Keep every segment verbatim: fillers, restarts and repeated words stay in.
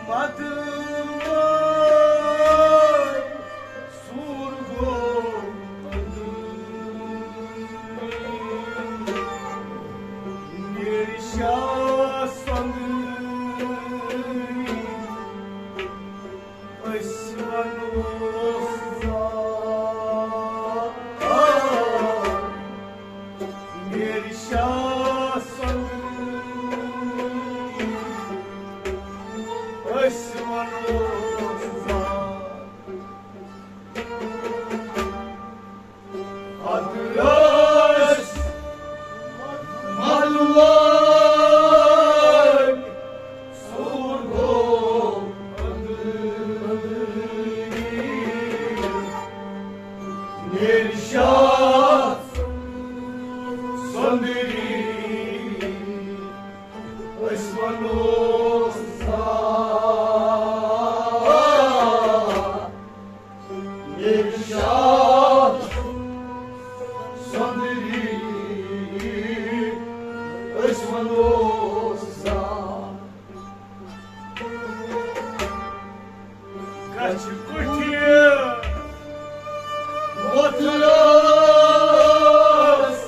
مدد سور گو میری شاہ سندری، أسۍ وَنو زار۔ میری شاہ سندری، أسۍ وَنو زار۔ ادرس مدلوک سور گو میری شاہ سندری، أسۍ وَنو زار۔ میری شاہ سندری، أسۍ وَنو زار۔ گژھِ کُٹھِ وۄتلس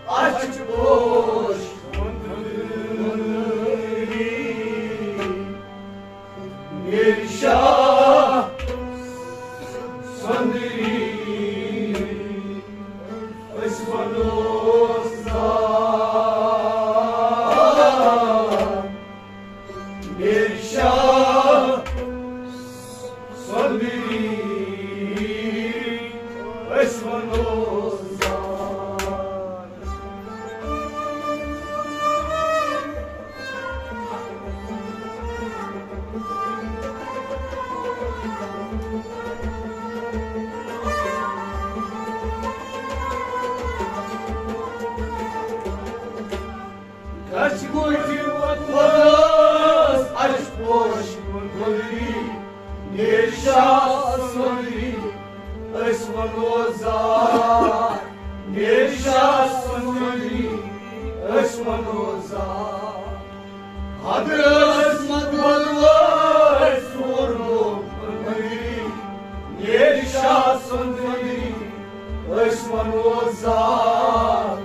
اچھ پوش وۄندری۔ میری شاہ سندری، أسۍ وَنو زار۔ میری شاہ سندری، أسۍ وَنو زار۔ گژھِ کُٹھِ وۄتلس اچھ پوش وۄندری، میری شاہ سندری، أسۍ وَنو زار۔ میری شاہ سندری، أسۍ وَنو زار۔ ادرس مدلوک سور گو وۄندری، میری شاہ سندری، أسۍ وَنو زار۔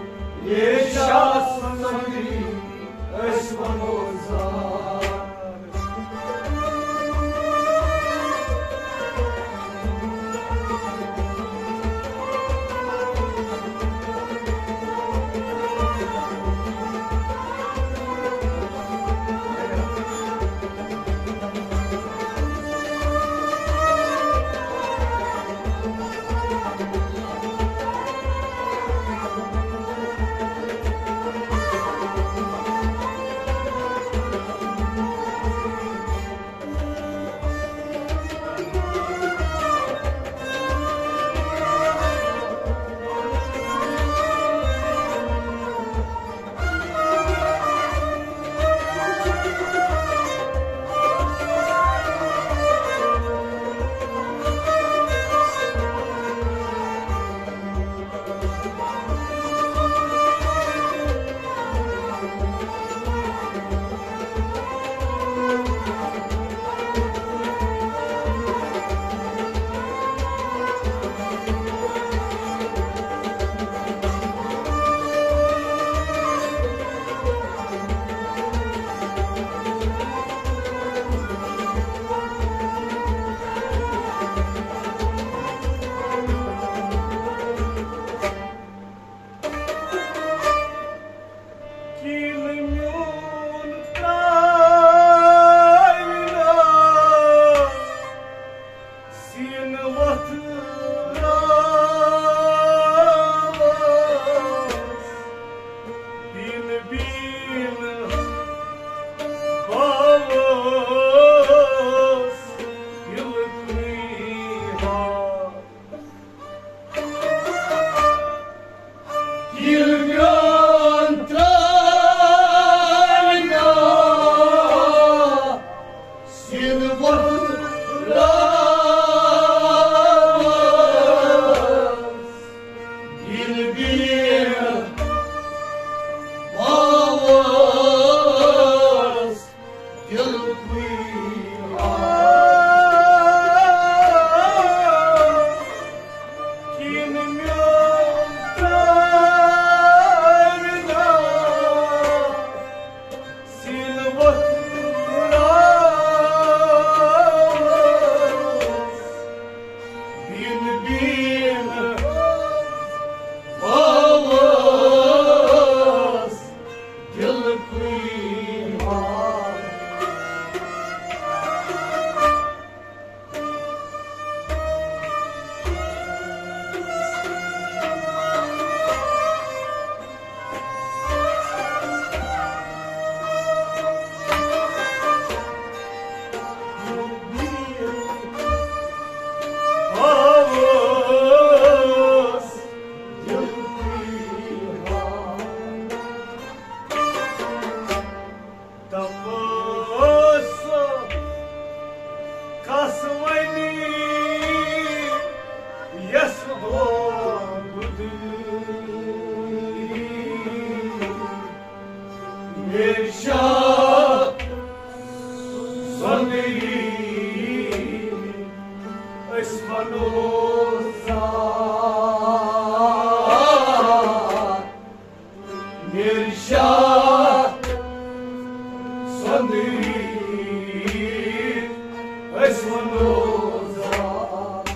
میری شاہ سندری، أسۍ وَنو زار۔ یس دۄہ گُزری، میر شاہ سۄندری، أسۍ وَنو زار۔ میر شاہ سۄندری، أسۍ وَنو زار۔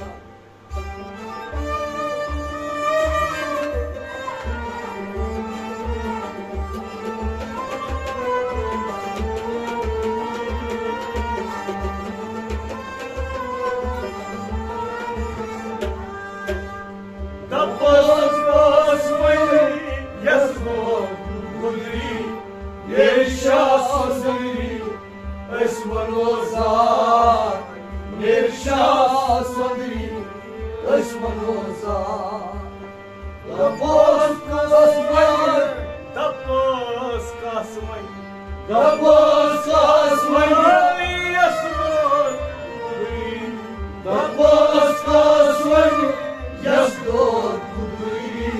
دپس کس وۄنۍ یس گوٚو گُزری، میر شاہ سۄندری، أسۍ وَنو زار۔ میر شاہ سۄندری، أسۍ وَنو زار۔ دپس کس وۄنۍ، دپس کس وۄنۍ، دپس کس وۄنۍ، یس دۄہ گُزری۔ دپس کس وۄنۍ، یس دۄہ گُزری۔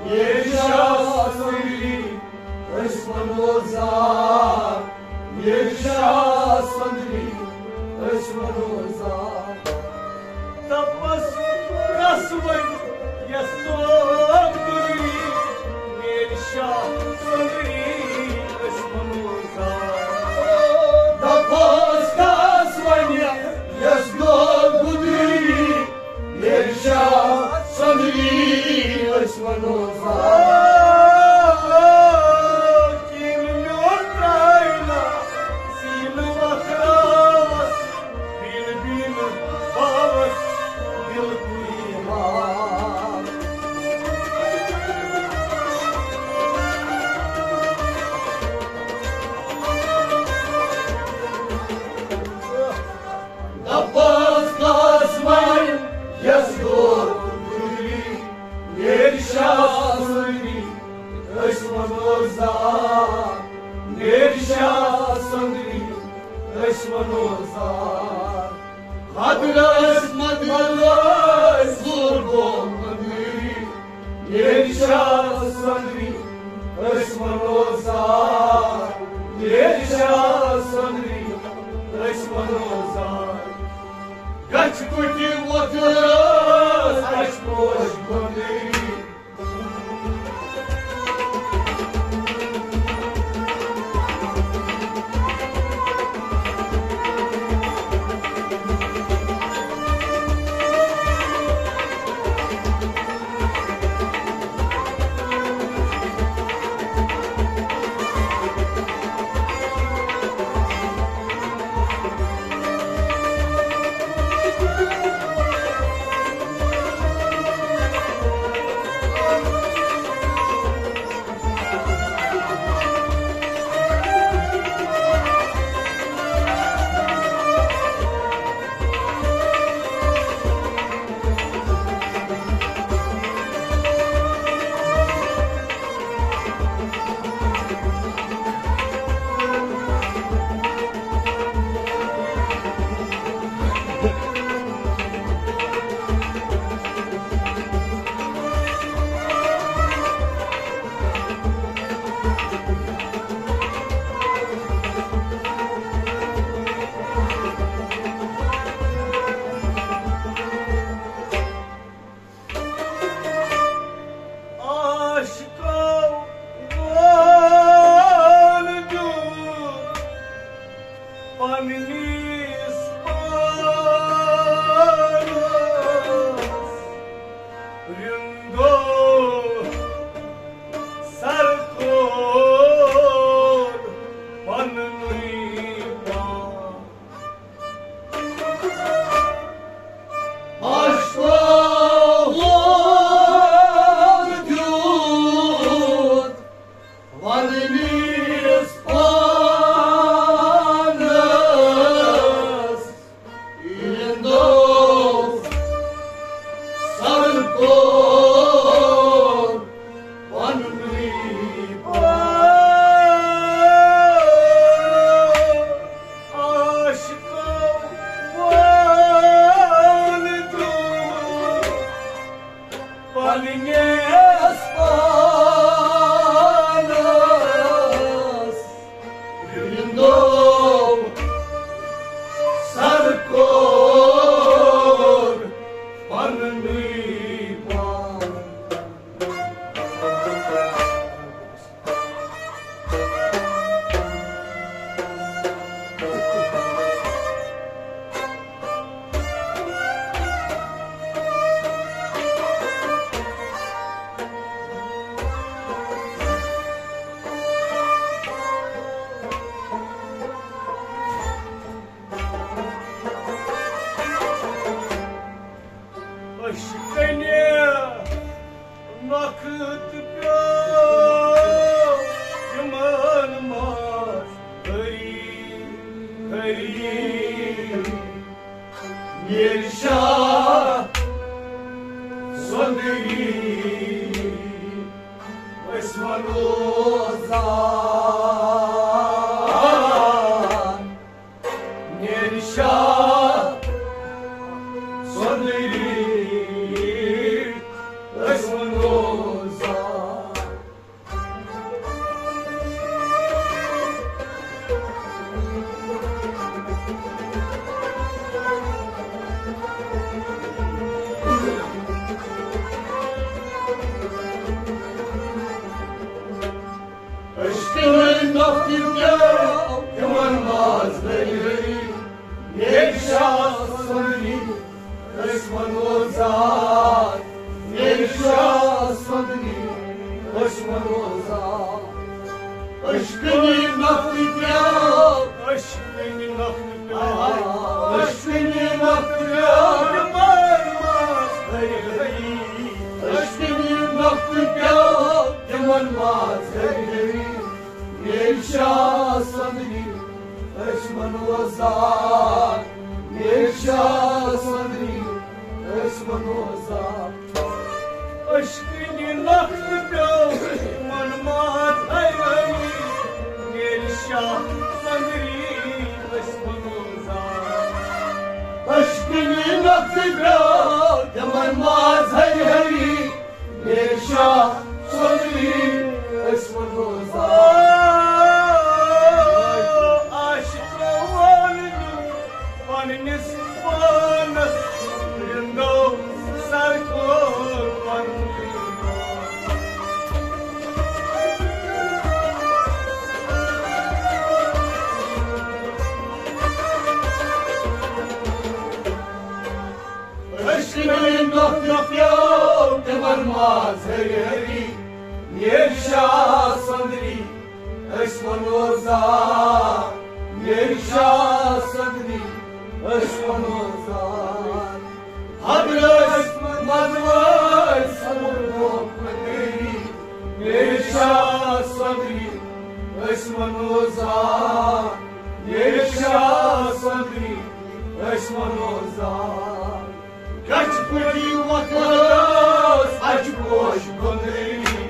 میر شاہ سۄندری، أسۍ وَنو زار۔ میر شاہ سۄندری، أسۍ وَنو زار۔ دپس کس وۄنۍ یس دۄہ گُزری، میر شاہ سۄندری، أسۍ وَنو زار۔ دپس کس وۄنۍ یس دۄہ گُزری، میر شاہ سۄندری، أسۍ وَنو زار۔ کِنہٕ میون ترٛایہِ نا سیٖنہٕ وَکھراوَس، بِن بِن باوَس دِل کُنی حال۔ دپس کس وۄنۍ یس دۄہ گُزری، میر شاہ سۄندری، أسۍ وَنو زار۔ میر شاہ سۄندری، أسۍ وَنو زار۔ حضرت مدد ٲسۍ زور گوٚو مدری۔ میر شاہ سۄندری، أسۍ وَنو زار۔ میر شاہ سۄندری، أسۍ وَنو زار۔ گچھِ کُٹھِ وۄتھٕس اَسہِ پوش گۄڈٕنی۔ عاشقو وون دیُت پننِس پانس، رندو سر کوٚر پننُے پان۔ عاشقو وون دیُت پننِس پانس، رندو سر کوٚر پننُے پان۔ عاشقو وون دیُت پننِس پانس رِندو سر کوٚر پننُے پان۔ أچھ کنہِ نۄکھٕ تہٕ پیوٚو تِمن منٛز ہری ہری۔ میر شاہ سۄندری، أسۍ ونو زار۔ میر شاہ سۄندری، أسۍ ونو زار۔ أچھ کنہِ نۄکھٕ پیوٚو تِمن منٛز ہری ہری۔ میر شاہ سۄندری، أسۍ ونو زار۔ میر شاہ سۄندری، أسۍ ونو زار۔ أچھ کنہِ نۄکھٕ پیوٚو، أچھ کنہِ نۄکھٕ پیوٚو، أچھ کنہِ نۄکھٕ پیوٚو تِمن منٛز ہری ہری۔ أچھ کنہِ نۄکھٕ پیوٚو تِمن منٛز ہری ہری۔ میر شاہ سۄندری، أسۍ ونو زار۔ میر شاہ سۄندری، أسۍ ونو زار۔ أچھ کنہِ نۄکھٕ پیوٚو تِمن منٛز ہری ہری۔ میر شاہ سۄندری، أسۍ ونو زار۔ أچھ کنہِ نۄکھٕ پیوٚو تِمن منٛز ہری ہری۔ میر شاہ سۄندری، أسۍ ونو زار۔ عاشقو ووٚن پننِس پانس رِندو سر کوٚر پنُن۔ أچھ کنہِ نۄکھٕ پیوٚو تِمن منٛز ہری ہری۔ میر شاہ سۄندری، أسۍ ونو زار۔ میر شاہ سۄندری، أسۍ ونو زار۔ حضرت منٛز وٲتۍ سمُر موکھ مدری۔ میر شاہ سۄندری، أسۍ ونو زار۔ میر شاہ سۄندری، أسۍ ونو زار۔ گژھِ پھٕٹی وۄتھو اَسہِ پوش گۄندٲری۔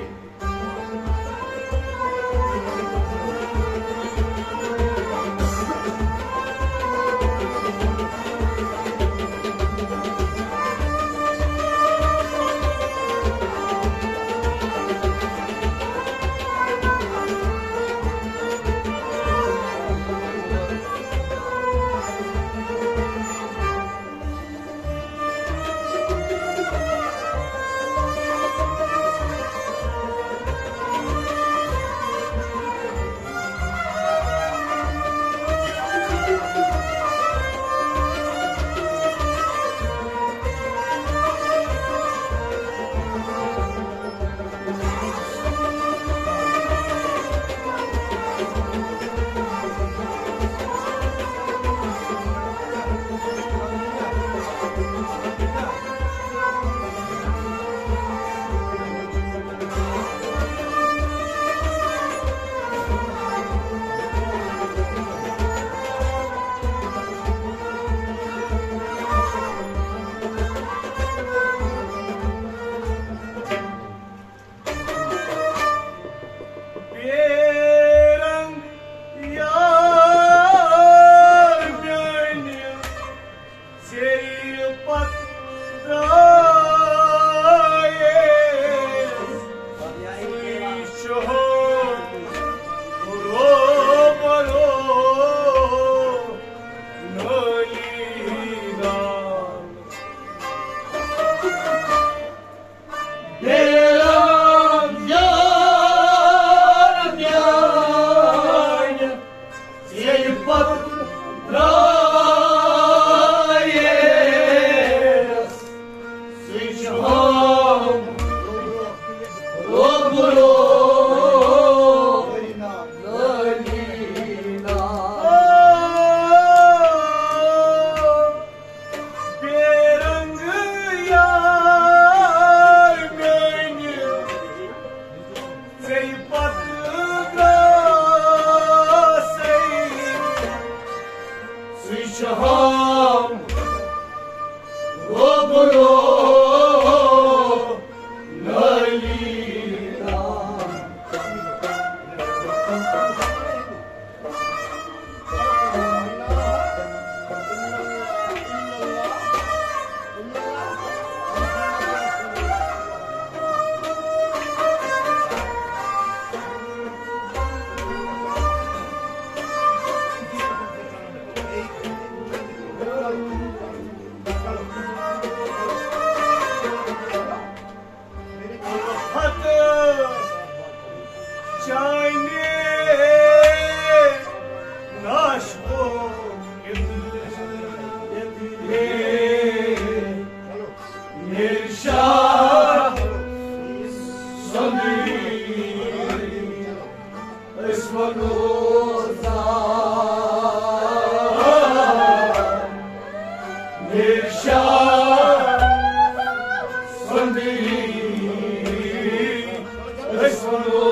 أسۍ وَنو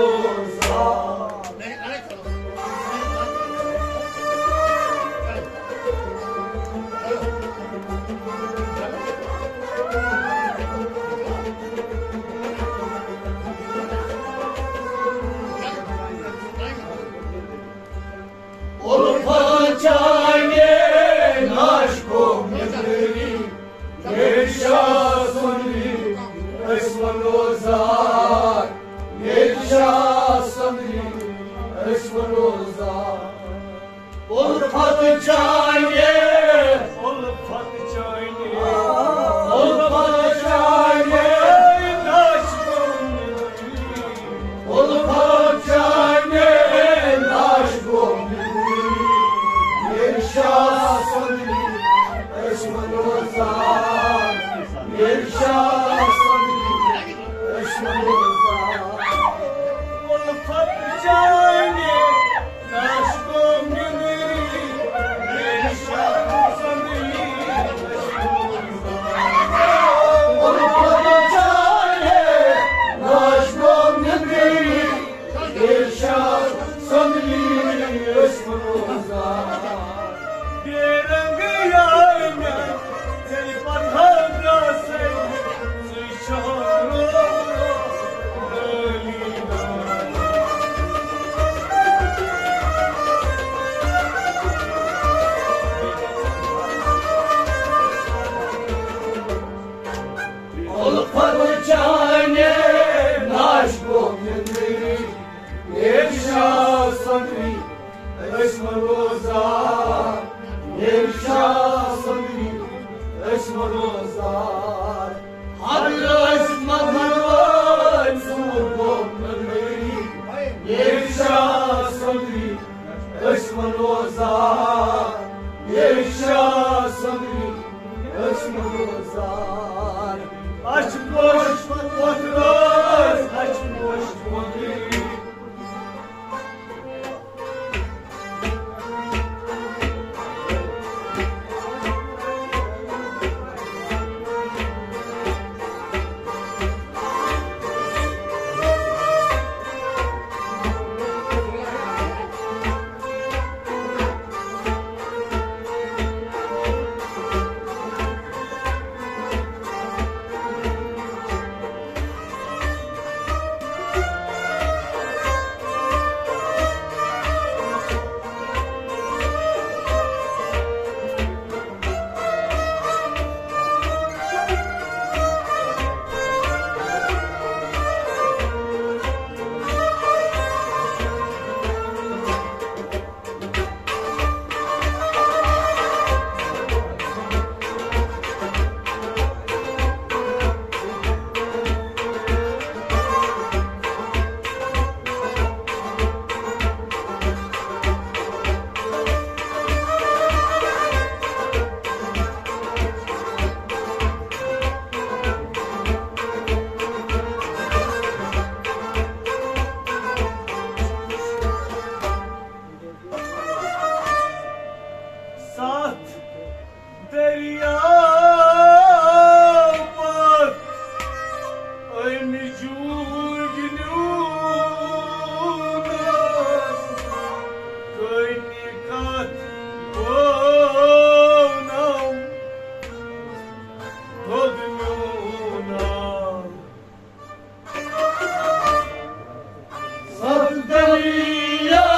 زار۔ اُلفت چانہِ ناش گوٚو مےٚ غریٖب، ییٚلہِ شاہ سُنٛدری أسۍ وَنو زار، ییٚلہِ شاہ سُنٛدری أسۍ وَنو زار۔ اُلفت چانہِ، اُلفت چانہِ، اُلفت چانہِ ناش گوٚو مےٚ غریٖب۔ اُلفت چانہِ ناش گوٚو مےٚ غریٖب، ییٚلہِ شاہ سُنٛدری أسۍ وَنو زار، ییٚلہِ شاہ سُنٛدری أسۍ وَنو زار۔ اُلفت چانہِ ناش گوٚو مےٚ غریٖب، ییٚلہِ شاہ سُنٛدری أسۍ وَنو زار۔ اُلفت چانہِ ناش گوٚو مےٚ غریٖب، ییٚلہِ شاہ سُنٛدری أسۍ وَنو زار۔ بے رنٛگ یار مےٚ ژےٚ پتہٕ ہاو درٛاسَے، ژٕے چھُ روزٕ اُلفت چانہِ ناش گوٚو مےٚ غریٖب، ییٚلہِ شاہ سُنٛدری أسۍ وَنو زار، ییٚلہِ شاہ سُنٛدری أسۍ وَنو زار۔ حضرت محمد وٲلۍ سوٗر گوٚو مےٚ غریٖب، ییٚلہِ شاہ سُنٛدری أسۍ وَنو زار، ییٚلہِ شاہ سُنٛدری أسۍ وَنو زار۔ اَسہِ چھِ پوش وۄتھان، اَسہِ چھِ پوش وۄتھان۔ ستھ دٔریاو پتھ أمۍ جوٗرۍ نیوٗنس، کٔنہِ کتھ وونم تھوٚد میوٗنم۔ ستھ دٔریاو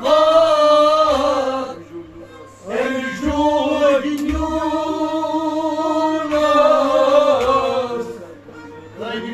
پار أمۍ جوٗرۍ نیوٗنس، کٔنہِ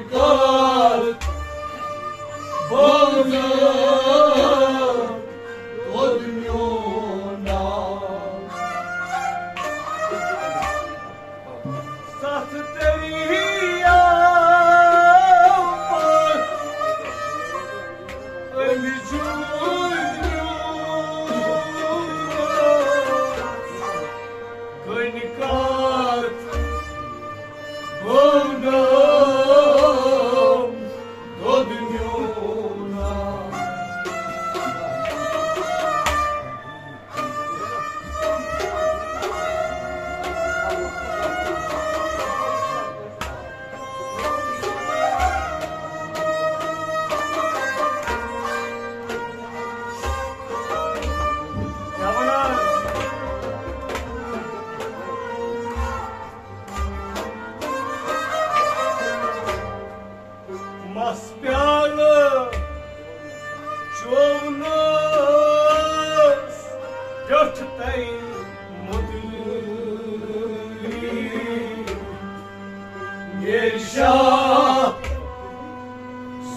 شاہ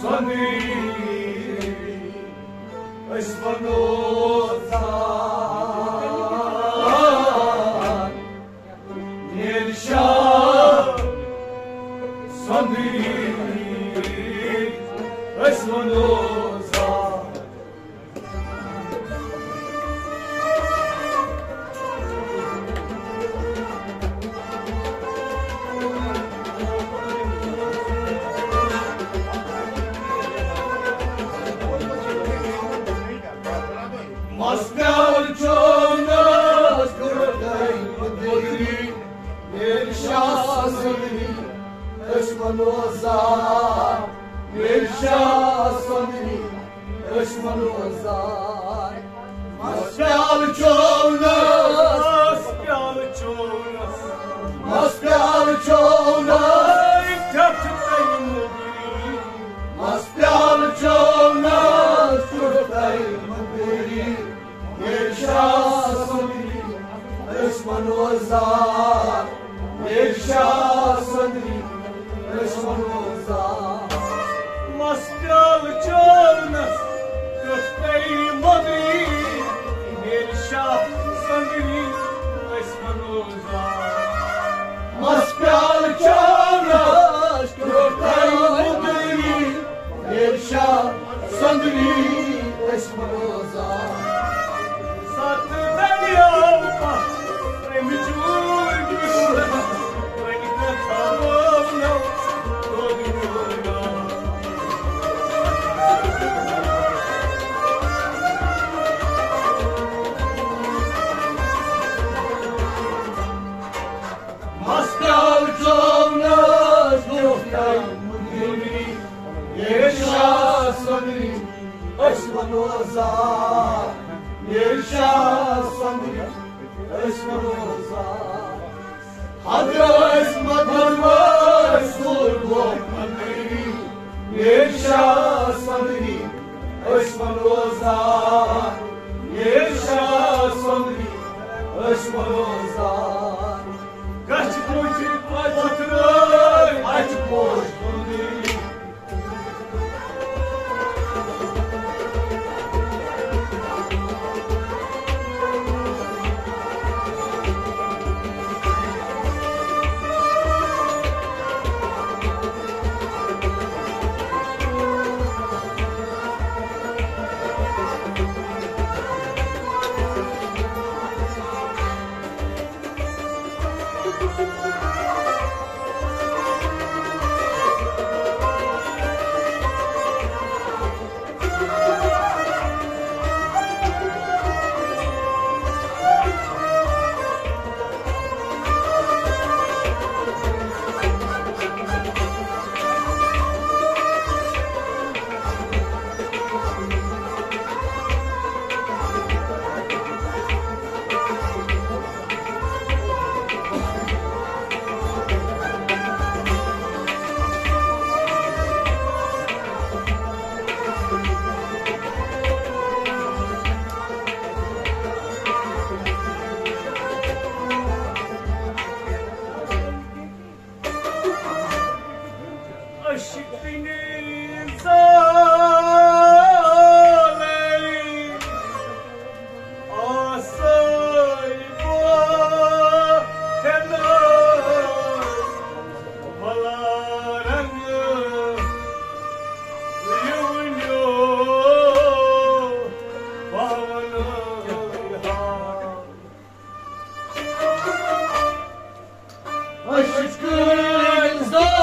سۄنٛدری أسۍ وَنو زار۔ میر شاہ سۄنٛدری أسۍ وَنو زار۔ مَس پیٛالہٕ چومنَس گرٛوٹھے مٔدٕرۍ، میر شاہ سۄنٛدری أسۍ وَنو زار۔ میر شاہ سۄنٛدری أسۍ وَنو زار۔ مَس پیٛالہٕ چومنَس، مَس پیٛالہٕ چومنَس، مَس پیٛالہٕ چومنَس، مَس پیٛالہٕ چومنَس گرٛوٹھے مٔدٕرۍ، میر شاہ سۄنٛدری أسۍ وَنو زار۔ میر شاہ سۄنٛدری أسۍ وَنو زار۔ مَس پیٛالہٕ چومنَس گرٛوٹھے مٔدٕرۍ، میر شاہ سۄنٛدری أسۍ وَنو زار۔ مَس پیٛالہٕ چومنَس گرٛوٹھے مٔدٕرۍ، میر شاہ سۄنٛدری أسۍ وَنو زار۔ ستھ دٔریاو پتھ ترٛیٚیمہِ جوٗرۍ، وۄنۍ کتھ تھاوو نو دۄد میون۔ مَس پیٛالہٕ چومنَس گرٛوٹھے مٔدٕرۍ، میر شاہ سۄنٛدری أسۍ وَنو زار۔ میر شاہ سۄنٛدری أسۍ وَنو زار۔ حضرت مدن وٲرۍ سور گوٚو مٔدٕرۍ، میر شاہ سۄنٛدری أسۍ وَنو زار۔ میر شاہ سۄنٛدری أسۍ وَنو زار۔ گچھِ پوچھِ پتھرٲے اچھِ پوش مٔدٕرۍ۔ عشقٕنۍ زالٕے آسَے بہٕ ہٮ۪نَے، وَلا رنٛگہٕ یِونیو بہٕ وَنَے ہا۔ عشقٕنۍ زالٕے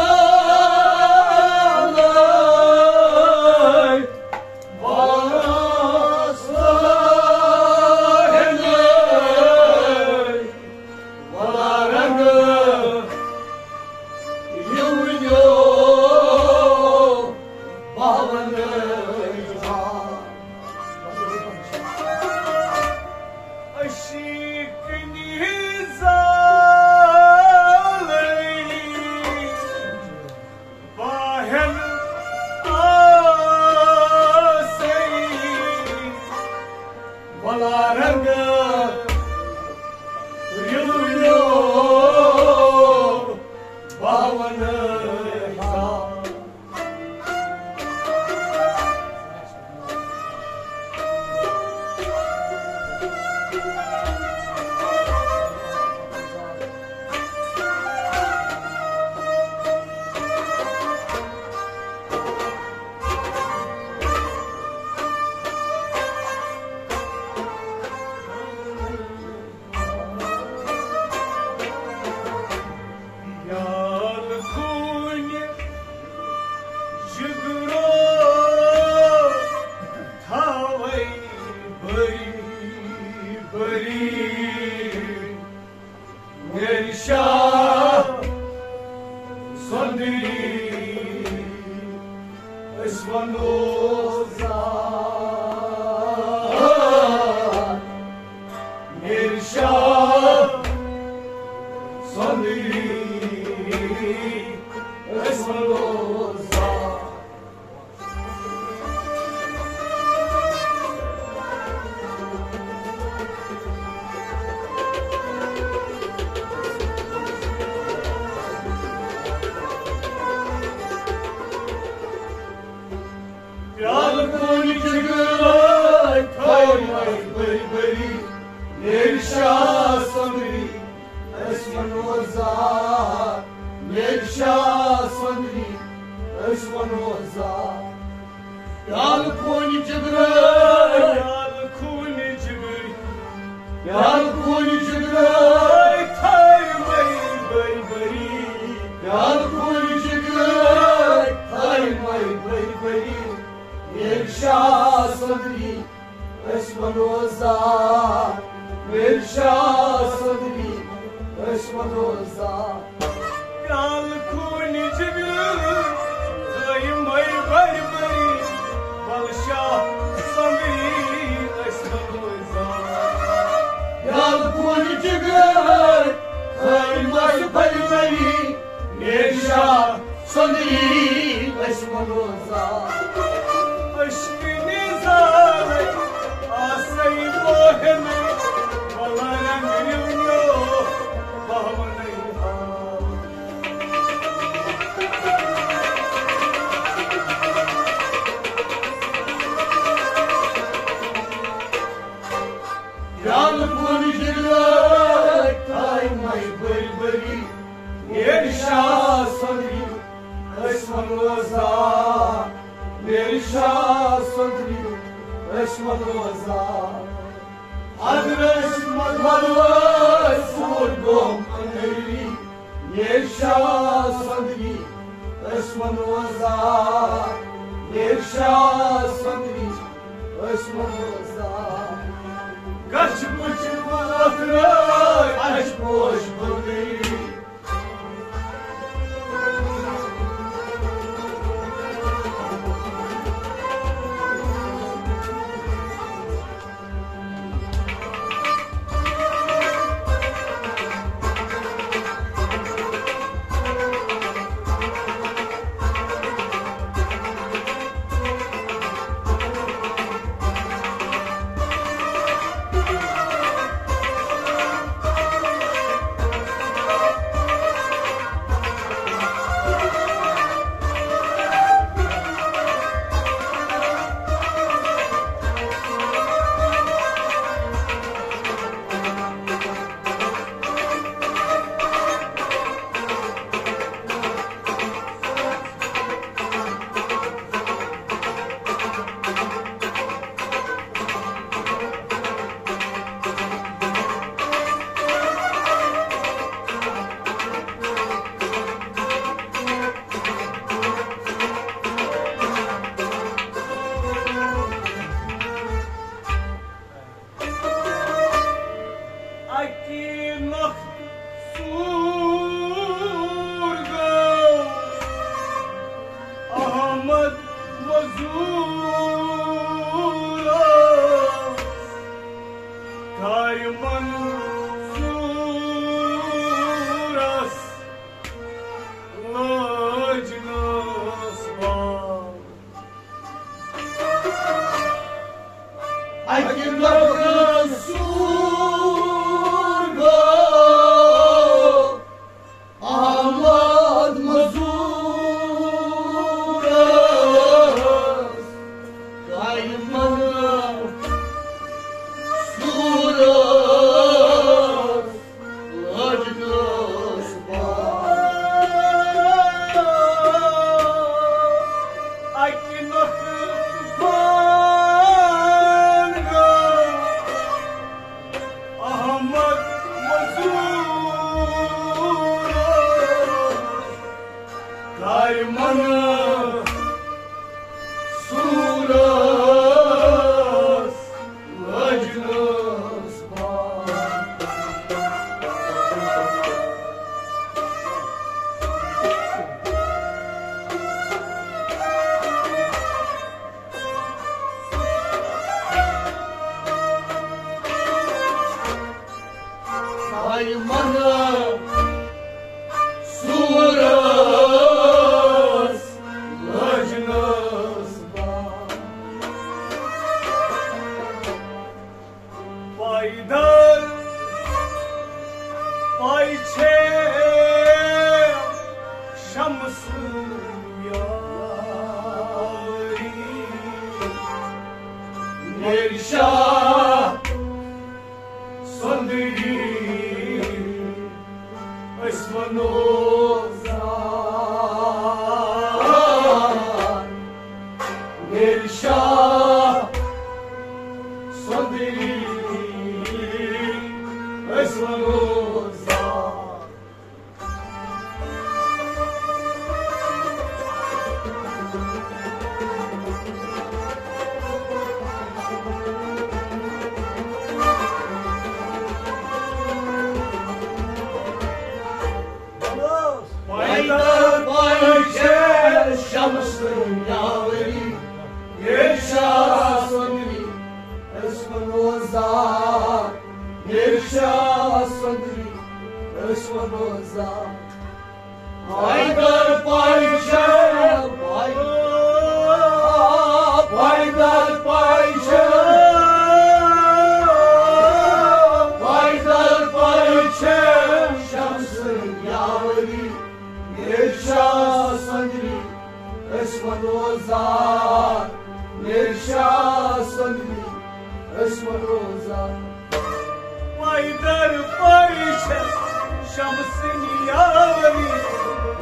آسَے بہٕ ہٮ۪نَے، وَلا رنٛگہٕ یِونیو بہٕ وَنَے ہا۔ عشقٕنۍ زالٕے بہٕ ہٮ۪نَے آسَے، وَلا رنٛگہٕ یِونیو بہٕ وَنَے أسۍ وَنو زار، میٖر شاہ سۄنٛدری، أسۍ وَنو زار۔ پیالہٕ کُنہِ جگرٕ تھٲوۍ مَے بٔرۍ بٔرۍ، میٖر شاہ سۄنٛدری، أسۍ وَنو زار، میٖر شاہ سۄنٛدری، أسۍ وَنو زار۔ پیالہٕ کُنہِ جگرٕ، پیالہٕ کُنہِ جگرٕ، پیالہٕ کُنہِ جگرٕ تھٲوۍ مَے بٔرۍ بٔرۍ، پیالہٕ کُنہِ جگرٕ تھٲوۍ مَے بٔرۍ بٔرۍ، میٖر شاہ سۄنٛدری، أسۍ وَنو زار، میٖر شاہ سۄنٛدری، أسۍ وَنو زار۔ پیالہٕ کُنہِ جگرٕ تھٲوۍ مَے بٔرۍ بٔرۍ، بل شاہ سۄنٛدری، أسۍ وَنو زار۔ پیالہٕ کُنہِ جگرٕ تھٲوۍ مَے بٔرۍ بٔرۍ، میٖر شاہ سۄنٛدری، أسۍ وَنو زار۔ عشقہٕ نِظارَے آسَے موہِنَے، وَلہٕ رنٛگ رِونیو پہوَنَے ہاو۔ پیالہٕ کُنہِ جگرٕ تھٲوۍ مَے بٔرۍ بٔرۍ، میٖر شاہ سۄنٛدری، أسۍ وَنو زار، میٖر شاہ سۄنٛدری، أسۍ وَنو زار۔ اگر أسۍ مطلب ٲسۍ، سون گوٚو مٔنٛدری، میٖر شاہ سۄنٛدری، أسۍ وَنو زار، میٖر شاہ سۄنٛدری، أسۍ وَنو زار۔ گژھِ بُتھِ وٲترٲے اَسہِ پوش بٔنٛدری۔ اَکی نۄقطہٕ سوٗر گوٚو احمد مزوٗرس، کارِ منصوٗرس لٲج نٲس بال۔ اَکہِ لَٹہِ سوٗر گوٚو احمد مزوٗرس، کارِ منصوٗرس۔ اَکہِ نۄقطہٕ طوفان گوٚو احمد مزوٗرس، کارِ منصوٗرس۔ لٲج نٲس بال۔ شاہ سۄندٕری، أسۍ وَنو زار۔ میر شاہ سۄندٕری، أسۍ وَنو زار۔ پایدار پایہِ چھےٚ شمسٕنۍ یاوری، میر شاہ سۄندٕری، أسۍ وَنو زار۔ میر شاہ سۄندٕری، أسۍ وَنو زار۔ پایدار پایہِ چھےٚ، پایدار پایہِ چھےٚ، پایدار پایہِ چھےٚ شمسٕنۍ یاوری، میر شاہ سۄندٕری، أسۍ وَنو زار۔ میر شاہ سۄندٕری، أسۍ وَنو زار۔ پایدار پایہِ چھےٚ شمسٕنۍ یاوری،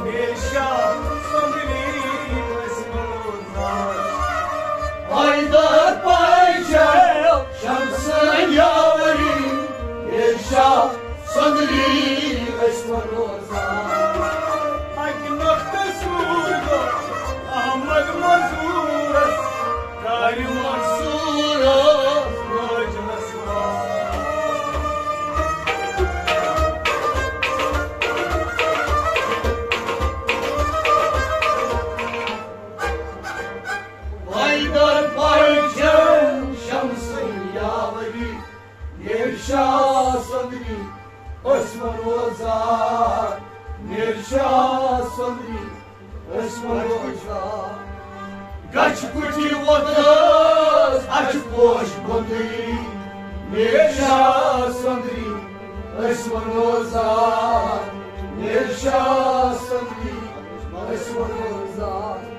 میر شاہ سۄندٕری، أسۍ وَنو زار۔ پایدار پایہِ چھےٚ شمسٕنۍ یاوری، میر شاہ سۄندٕری، أسۍ وَنو زار۔ اَکہِ نۄقطہٕ سوٗر گوٚو احمد مزوٗرس، کارِ منصوٗرس، مٲجنس وار۔ پایدار پایہِ چھےٚ شمسٕنۍ یاوری، میر شاہ سۄندٕری، أسۍ وَنو زار۔ میر شاہ سۄندٕری، أسۍ وَنو زار۔ گچھِ کُٹھۍ وۄتھس اَچھِ پوش بۄندٕری، میر شاہ سۄندٕری، أسۍ وَنو زار۔ میر شاہ سۄندٕری، أسۍ وَنو زار۔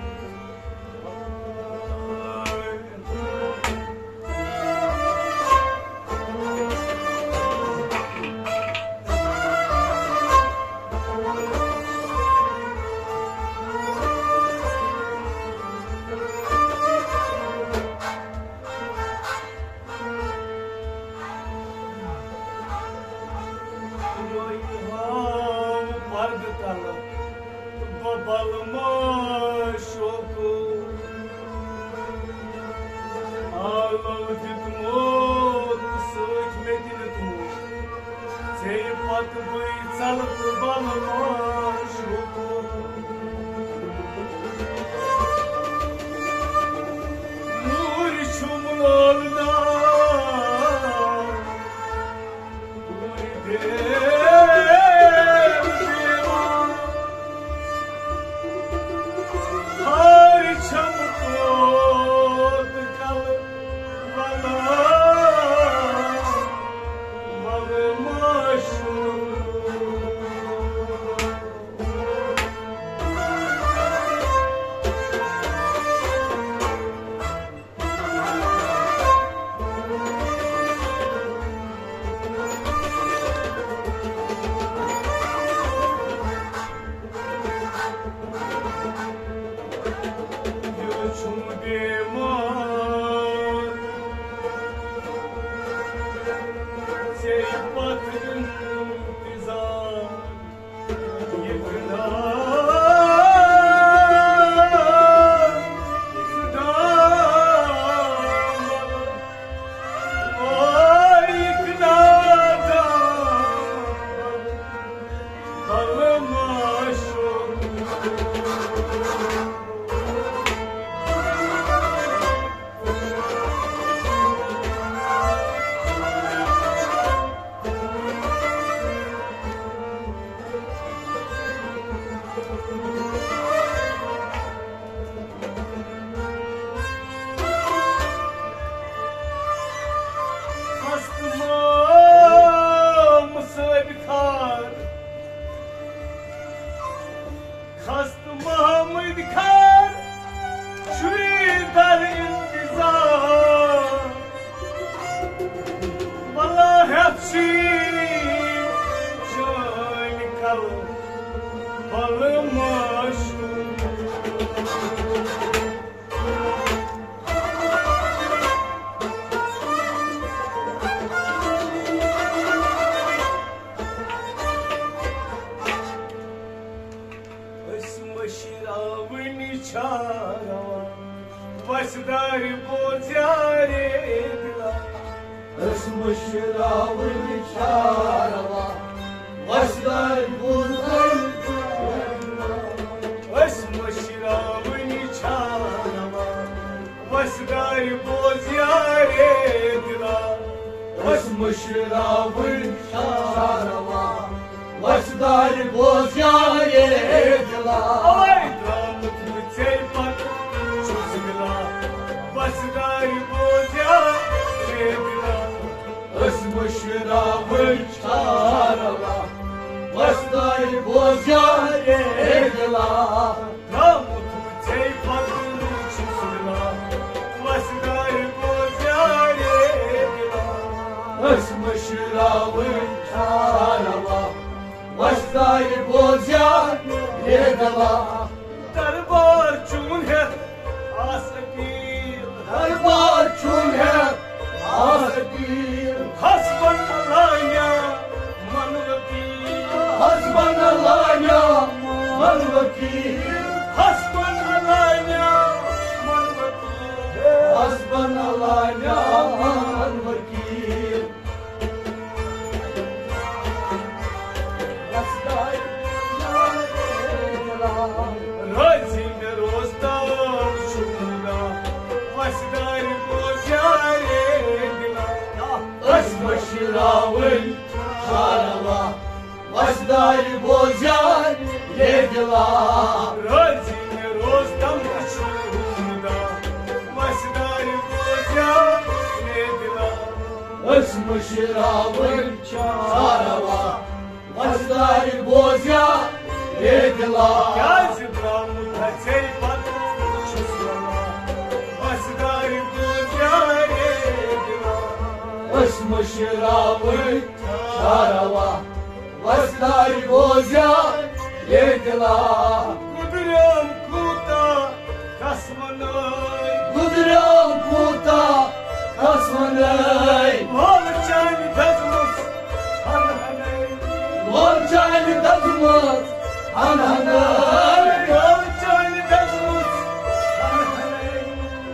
پردٕ تلہٕ ببل معشوقو، آلو دیُتمُت سۭتۍ مےٚ دِنہٕ تُمو، ژےٚ پتہٕ بٕے ژلہٕ ببل معشوقو۔ نوٗرۍ چھُم لولہٕ دار، خستہٕ مام صٲبۍ خار، خستہٕ محمد خار، شُرۍ در انتظار۔ چٲنۍ کل بل معشوق۔ أسۍ مٔشراوٕنۍ چھا روا، وسدارِ بوز یارے دِلا۔ أسۍ مٔشراوٕنۍ چھا روا، وسدارِ بوز یارے دِلا۔ أسۍ مٔشراوٕنۍ چھا روا، وسدارِ بوز یارے دِلا۔ أسۍ مٔشراوٕنۍ چھا روا، وسدارِ بوز یارے دِلا۔ اوے درٛامُت بہٕ ژےٚ پتہٕ چھُس مِلان، وسدارِ بوز یارے دِلا۔ أسۍ مٔشراوٕنۍ چھا روا، وسدارِ بوز یارے دِلا۔ درٛامُت بہٕ ژےٚ پتہٕ چھُس مِلان، وسدارِ بوز یارے دِلا۔ أسۍ مٔشراوٕنۍ چھا روا، وسدارِ بوز یارے دِلا۔ دربار چون ہٮ۪تھ آس اپیل۔ دربار چون ہٮ۪تھ آس اپیل۔ حسبن اللہ نعم الوکیل۔ حسبن اللہ نعم الوکیل۔ حسبن اللہ نعم الوکیل۔ حسبن اللہ نعم الوکیل۔ رٲضی مےٚ روزدار چھُ گنگا، وسدارِ بوز یارے دِلا۔ أسۍ مٔشراوٕنۍ چھا روا، وسدارِ بوز یارے دِلا۔ رٲضی مےٚ روزدار چھُ گنگا، وسدارِ بوز یارے دِلا۔ أسۍ مٔشراوٕنۍ چھا روا، وسدارِ بوز یارے دِلا۔ کیٛازِ درٛامُت ژےٚ پتہٕ چھُس وَنان، وسدارِ بوز یارے دِلا۔ أسۍ مٔشراوٕنۍ چھا روا، وسدارِ بوز یارے دِلا۔ گُدریوم کوٗتاہ کس وَنَے۔ گُدریوم کوٗتاہ کس وَنَے۔ لول چانہِ دٔزمٕژ ہَنہٕ ہَنَے۔ لول چانہِ دٔزمٕژ ہَنہٕ ہَنَے۔ لول چانہِ دٔزمٕژ ہَنہٕ ہَنَے۔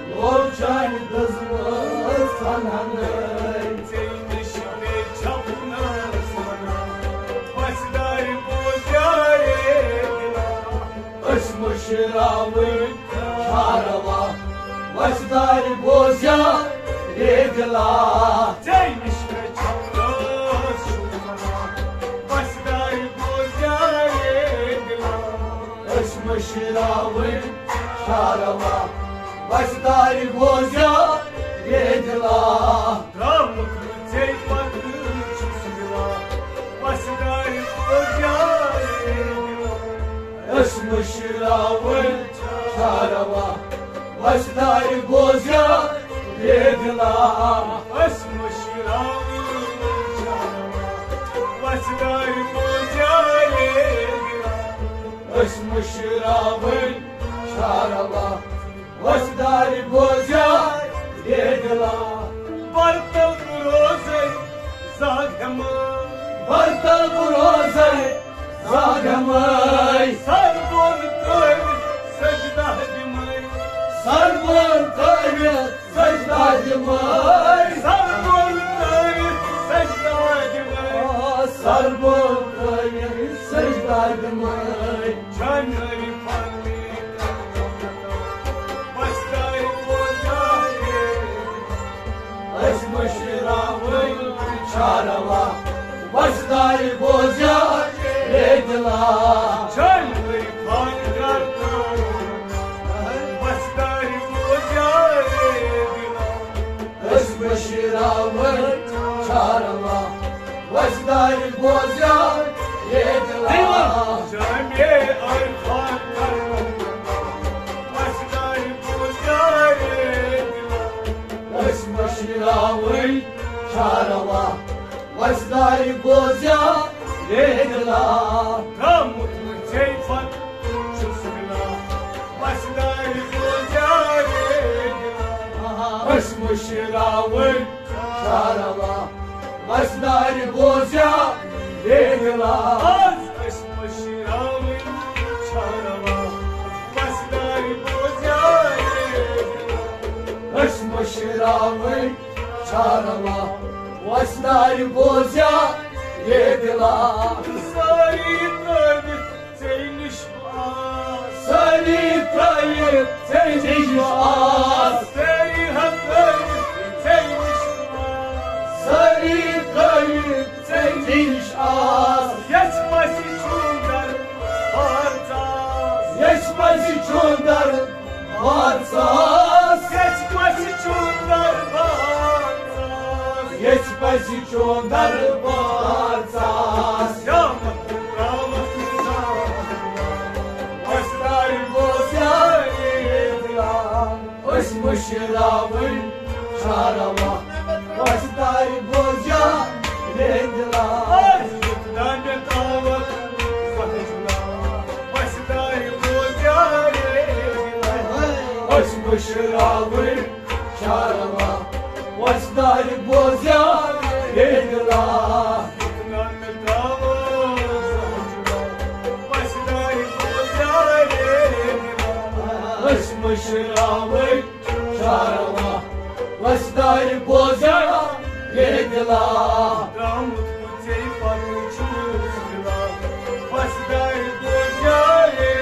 لول چانہِ دٔزمٕژ ہَنہٕ ہَنَے۔ ژےٚ نِش مےٚ چھَپنَس وَنان، وسدارِ بوز یارے دِلا۔ أسۍ مٔشراوٕنۍ چھا روا، وسدارِ بوز یارے دِلا۔ ژےٚ نِش مےٚ چھَپنَس وَنان، وسدارِ بوز یارے دِلا۔ أسۍ مٔشراوٕنۍ چھا روا، وسدارِ بوز یارے دِلا۔ درٛامُت بہٕ ژےٚ پتہٕ چھُس مِلان، وسدارِ بوز یارے دِلا۔ أسۍ مٔشراوٕنۍ چھا روا، وسدارِ بوز یارے دِلا۔ أسۍ مٔشراوٕنۍ چھا روا، وسدارِ بوز یارے دِلا۔ أسۍ مٔشراوٕنۍ چھا روا، وسدارِ بوز یارے دِلا۔ برتل بہٕ روزے زاگ ہٮ۪مَے۔ برتل بہٕ روزے زاگ ہٮ۪مَے۔ سر بۄن ترٛٲوِتھ سجدہ دِمَے۔ سر بۄن ترٛٲوِتھ سجدہ دِمَے۔ سر بۄن ترٛٲوِتھ سجدہ دِمَے۔ آ، سر بۄن ترٛٲوِتھ سجدہ دِمَے۔ جانوری پھل وسدارِ بوز یارے۔ أسۍ مٔشراوٕنۍ چھا روا، وسدارِ بوز یارے دِلا۔ جانوری پھل وسدارِ بوز یارے دِلا۔ أسۍ مٔشراوٕنۍ چھا روا، وسدارِ بوز یارے دِلا۔ جامع عرفان کرنو، وسدارِ بوز یارے دِلا۔ أسۍ مٔشراوٕنۍ چھا روا، وۄستہٕ دارِ بوزیا، اے دِلا۔ درٛامُت وۄنۍ ژےٚ پتہٕ چھُس مِلان۔ وۄستہٕ دارِ بوزیا، اے دِلا۔ أسۍ مٔشراوٕنۍ شاروا۔ وۄستہٕ دارِ بوزیا، اے دِلا۔ آز أسۍ مٔشراوٕنۍ شاروا۔ وۄستہٕ دارِ بوزیا، اے دِلا۔ أسۍ مٔشراوٕنۍ شاروا۔ وۄستہٕ دارِ بوزیا، اے دِلا۔ سٲری ترٲوِتھ ژےٚ نِش آس۔ سٲری ترٲوِتھ ژےٚ نِش آس۔ سٲری ہا ترٲوِتھ ژےٚ نِش آس۔ سٲری ترٲوِتھ ژےٚ نِش آس۔ یَژھِ پَژھِ چھُم دربار ژاس۔ یَژھِ پَژھِ چھُم دربار ژاس۔ یَژھِ پَژھِ چھُم دربار ژاس۔ یَژھِ پَژھِ چھُم دربار ژاس۔ یا مَکھ ترٛاوَکھ نظر۔ وۄستہٕ دارِ بوزیا، اے دِلا۔ أسۍ مٔشراوٕنۍ شاروا۔ وۄستہٕ دارِ بوزیا، اے دِلا۔ آز یُتھ نہ مےٚ تھاوَکھ زانٛہہ جُلا۔ وۄستہٕ دارِ بوزیا، اے دِلا۔ أسۍ مٔشراوٕنۍ شاروا۔ وۄستہٕ دارِ بوزیا، اے دِلا۔ یُتھ نہ مےٚ تھاوَکھ زانٛہہ جُلا۔ وۄستہٕ دارِ بوزیا، اے دِلا۔ أسۍ مٔشراوٕنۍ شاروا۔ وۄستہٕ دارِ بوزیا، اے دِلا۔ درٛامُت وۄنۍ ژےٚ پتہٕ چھُس مِلان۔ وۄستہٕ دارِ بوزیا، اے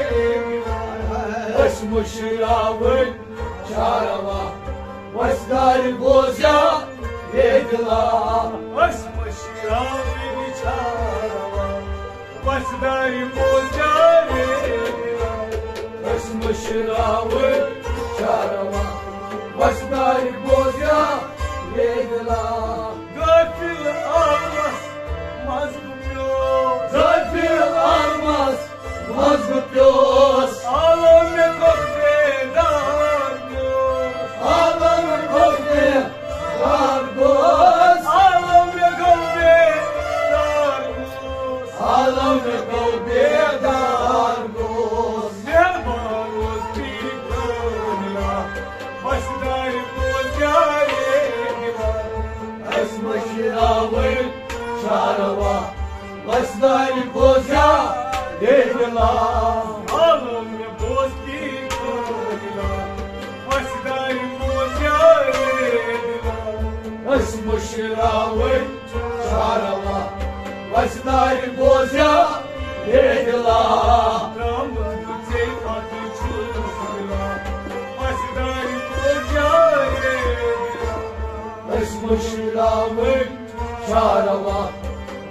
دِلا۔ أسۍ مٔشراوٕنۍ شاروا۔ وۄستہٕ دارِ بوزیا، اے دِلا۔ أسۍ مٔشراوٕنۍ شاروا۔ وۄستہٕ دارِ بوزیا، اے دِلا۔ أسۍ مٔشراوٕنۍ شاروا۔ وۄستہٕ دارِ بوزیا، اے دِلا۔ غٲفِل عالمَس منٛز بہٕ پیوس۔ غٲفِل عالمَس منٛز بہٕ پیوس۔ عالم مےٚ گوٚو بیدار گوٚو۔ عالم مےٚ گوٚو بیدار گوٚو۔ عالم مےٚ گوٚو بیدار گوٚو۔ عالم مےٚ گوٚو بیدار گوٚو۔ مہربان اوس پیٖر کٲمِلا، وۄستہٕ دارِ بوزیا، اے دِلا۔ أسۍ مٔشراوٕنۍ شاروا۔ وۄستہٕ دارِ بوزیا، اے دِلا۔ عالم مےٚ بوز پیٖر کٲمِلا، وۄستہٕ دارِ بوزیا، اے دِلا۔ أسۍ مٔشراوٕنۍ شاروا۔ وۄستہٕ دارِ بوزیا، اے دِلا۔ درٛامُت بہٕ ژےٚ پتہٕ چھُس مِلان۔ وۄستہٕ دارِ بوزیا، اے دِلا۔ أسۍ مٔشراوٕنۍ شاروا۔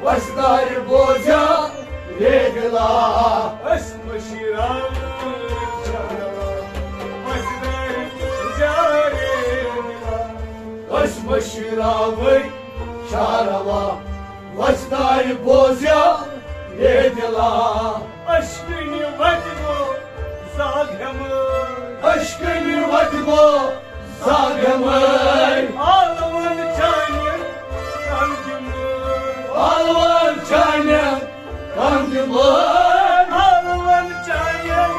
وۄستہٕ دارِ بوزیا، اے دِلا۔ أسۍ مٔشراوٕنۍ شاروا۔ وۄستہٕ دارِ بوزیا، اے دِلا۔ أسۍ مٔشراوٕنۍ شاروا۔ وۄستہٕ دارِ بوزیا، اے دِلا۔ اشکنہِ وتہِ گوٚو زاگ ہٮ۪مہٕ۔ اشکنہِ وتہِ گوٚو زاگ ہٮ۪مہٕ۔ آلوَن چانٮ۪ن کَنٛدِ مٲے۔ آلوَن چانٮ۪ن کَنٛدِ مٲے۔ آلوَن چانٮ۪ن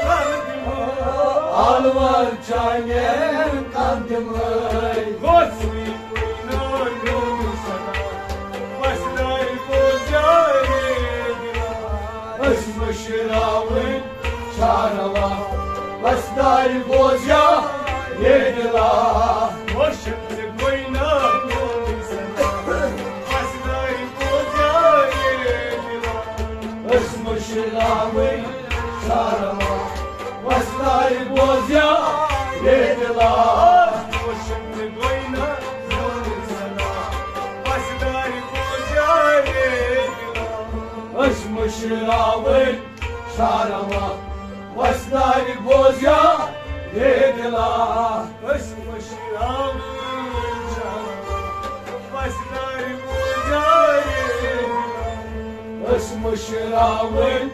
کَنٛدِ مٲے۔ آلوَن چانٮ۪ن کَنٛدِ مٲے۔ گوٚژھ أسۍ مٔشراوٕنۍ شاروا، وۄستہٕ دارِ بوزیا، اے دِلا۔ وۄستہٕ دارِ بوزیا، اے دِلا۔ أسۍ مٔشراوٕنۍ شاروا، وۄستہٕ دارِ بوزیا، اے دِلا۔ وۄستہٕ دارِ بوزیا، اے دِلا۔ أسۍ مٔشراوٕنۍ شاروا، وۄستہٕ دارِ بوزیا، اے دِلا۔ أسۍ مٔشراوٕنۍ شاروا، وۄستہٕ دارِ بوزیا، اے دِلا۔ أسۍ مٔشراوٕنۍ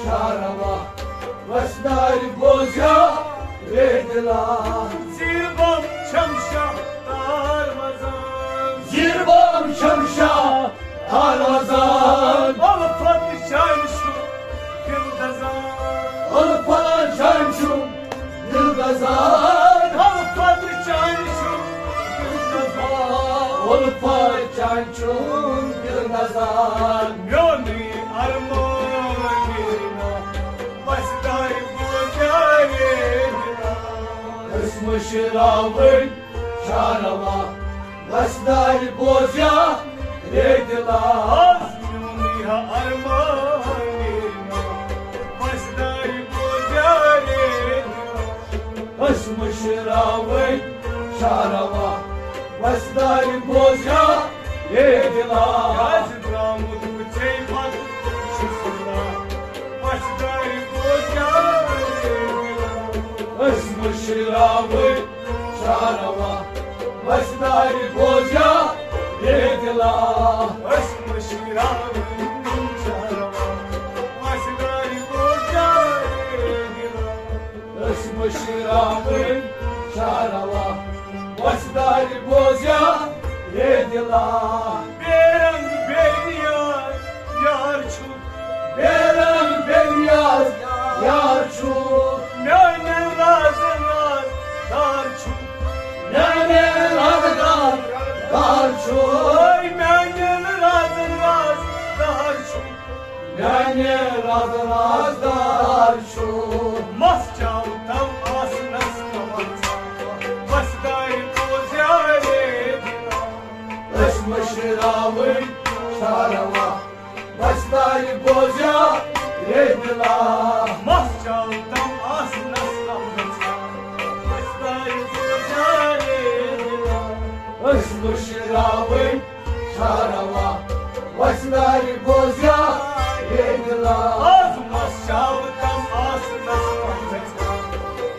شاروا، وۄستہٕ دارِ بوزیا، اے دِلا۔ زیٖر بم چھم شاہ تار وزان۔ زیٖر بم چھم شاہ دزان۔ الفت چانہِ چھُ دل دزان۔ الفت چانہِ چھُ دل دزان۔ الفت چانہِ چھُ دل دزان۔ الفت چانہِ چھُ دل دزان۔ میونُے ارمان میرنا، وسدارِ بوزیارے دلا۔ أسۍ مٔشراوٕنۍ چھا روا، وسدارِ بوزیا رے دلا۔ آز میونُے ہا ارمان میرنا، وسدارِ بوزیارے دلا۔ أسۍ مٔشراوٕنۍ چھا روا، وسدارِ بوزیا رے دلا۔ کیازِ درامُت بہٕ ژے پتہٕ چھُس نا، وسدارِ بوزیا رے دلا۔ أسۍ مٔشراوٕنۍ چھا روا، وسدارِ بوزیا رے دلا۔ أسۍ مٔشراوٕنۍ چھا روا، وسدارِ بوزیا رے دلا۔ أسۍ مٔشراوٕنۍ چھا روا، وسدارِ بوزیا رے دلا۔ بے رنگ بے نیاز یار چھُ، بے رنگ بے نیاز یار چھُ۔ میانٮ۪ن رازن راز دار چھُ۔ میانٮ۪ن رازن راز دار چھُ۔ اوے میانٮ۪ن رازن راز دار چھُ۔ میانٮ۪ن رازن راز دار چھُ۔ مس چاو تم آسنس کمن، وسدارِ بوزیارے دلا۔ أسۍ مٔشراوٕنۍ چھا روا، وسدارِ بوزیا رے دلا۔ مس چاو تم آسنس کم گژھان، وسدارِ بوزیارے دلا۔ أسۍ مٔشراوٕنۍ چھا روا، وسدارِ بوزیا رے دلا۔ آز مس چاو تم آسنس کم گژھان،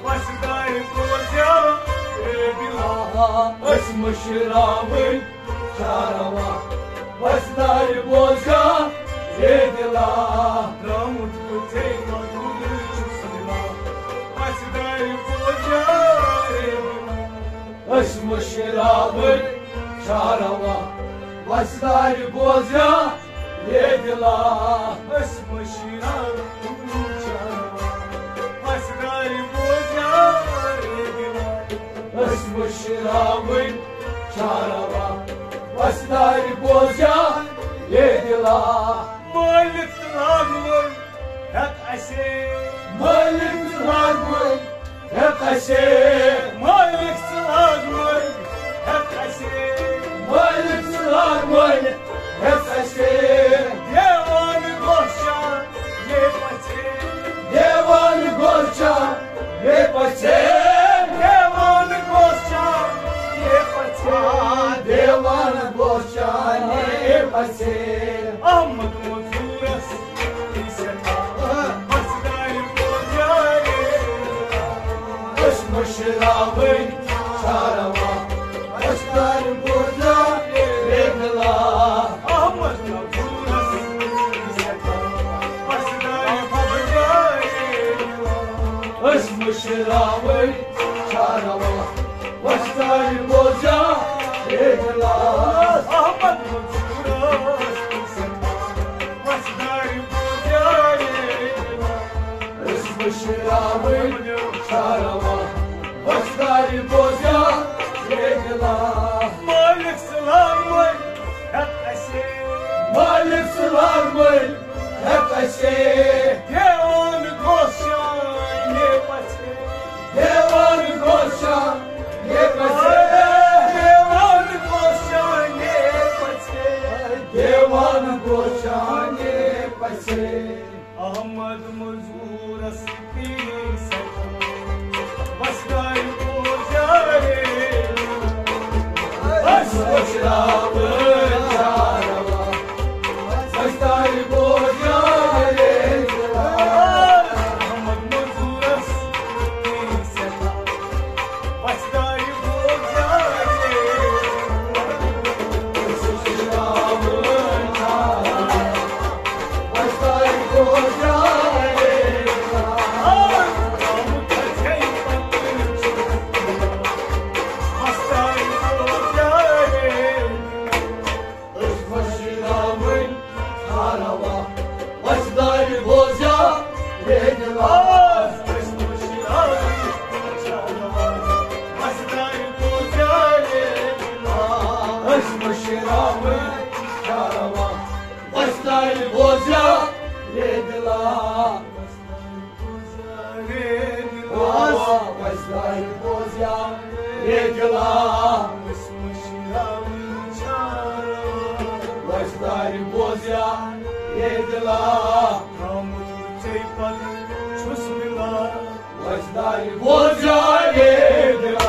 وسدارِ بوزیارے دلا۔ أسۍ مٔشراوٕنۍ چھا روا، وسدارِ بوزیا رے دلا۔ درامُت بہٕ ژے پتہٕ چھُس نا، وسدارِ بوزیارے دلا۔ أسۍ مٔشراوٕنۍ چھا روا، وسدارِ بوزیا رے دلا۔ أسۍ مٔشراوٕنۍ چھا روا، وسدارِ بوزیارے دلا۔ أسۍ مٔشراوٕنۍ چھا روا، وسدارِ بوزیا رے دلا۔ مٲلِک تہٕ لاگہٕ وٲلۍ ہٮ۪تھ اَسے۔ مٲلِک تہٕ لاگہٕ وٲلۍ ہٮ۪تھ اَسے۔ مٲلِک تہٕ لاگہٕ وٲلۍ ہٮ۪تھ اَسے۔ مٲلِک تہٕ لاگہٕ وٲلۍ ہٮ۪تھ اَسے۔ دیوان گوٚژھ چا یے پَژھے۔ دیوان گوٚژھ چا یے پَژھے۔ دیوان گوٚژھ چا یے پَژھے۔ دیوان گوٚژھ چا یے پَژھے۔ احمد مزورس أسۍ مٔشراوٕنۍ چھا روا، وسدارِ بوزیا رے دلا۔ احمد مزورس أسۍ مٔشراوٕنۍ چھا روا، وسدارِ بوزیا رے دلا۔ احمد مزورس وسدارِ بوزیا رے دلا۔ أسۍ مٔشراوٕنۍ چھا روا، وسدارِ بوزیا رے دلا۔ مٲلِک سلام وٲلۍ ہٮ۪تھ اَسے۔ مٲلِک سلام وٲلۍ ہٮ۪تھ اَسے۔ دیوان گوٚژھ چا یے پَژھے۔ دیوان گوٚژھ چا یے پَژھے۔ دیوان گوٚژھ چا یے پَژھے۔ دیوان گوٚژھ چا یے پَژھے۔ احمد مزورس پیٖس وسدارِ بوزیا رے۔ أسۍ مٔشراوٕنۍ چھا روا، وسدارِ بوزیا رے۔ احمد مزورس پیٖس وسدارِ بوزیا رے۔ أسۍ مٔشراوٕنۍ چھا روا، وسدارِ بوزیا رے۔ اے دلا، وسدارِ بوزیا، اے دلا، تھامُت ژے پتہٕ چھُس مِلان۔ وسدارِ بوزیا، اے دلا۔